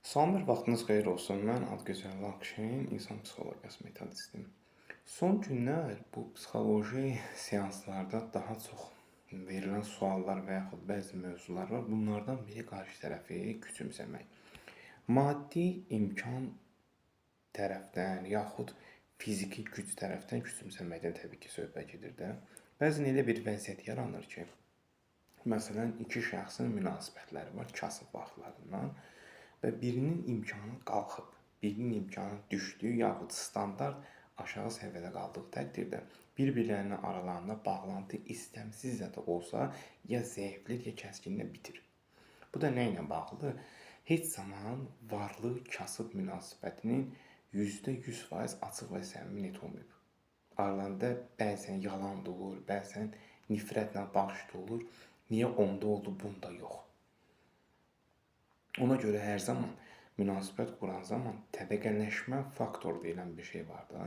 Salam, bir vaxtınız xeyir olsun. Mən Adgözəl Akşin, insan psixologiyası metodistiyim. Son günlər bu psixoloji seanslarda daha çox verilən suallar və yaxud bəzi mövzular var. Bunlardan biri qarşı tərəfi küçümsəmək. Maddi imkan tərəfdən yaxud fiziki güc tərəfdən küçümsəməkdən təbii ki, söhbət gedir də. Bəzən elə bir vəziyyət yaranır ki, məsələn, iki şəxsin münasibətləri var kasıb vaxtlarından və birinin imkanı qalxıb, birinin imkanı düşdüyü yaxud standart aşağı səviyyədə qaldığı təqdirdə bir-birlərinin aralarında bağlantı istəmsizcə də olsa ya zəifləyir, ya kəskinlə bitir. Bu da nə ilə bağlıdır? Heç zaman varlı kasıb münasibətinin %100% açıq və səmimi net olmayıb. Aralarında bəzən yalan da olur, bəzən nifrətlə baxış da olur. Niyə onda oldu, bunda yox? Ona görə hər zaman münasibət quran zaman təbəqələşmə faktoru deyilən bir şey var da.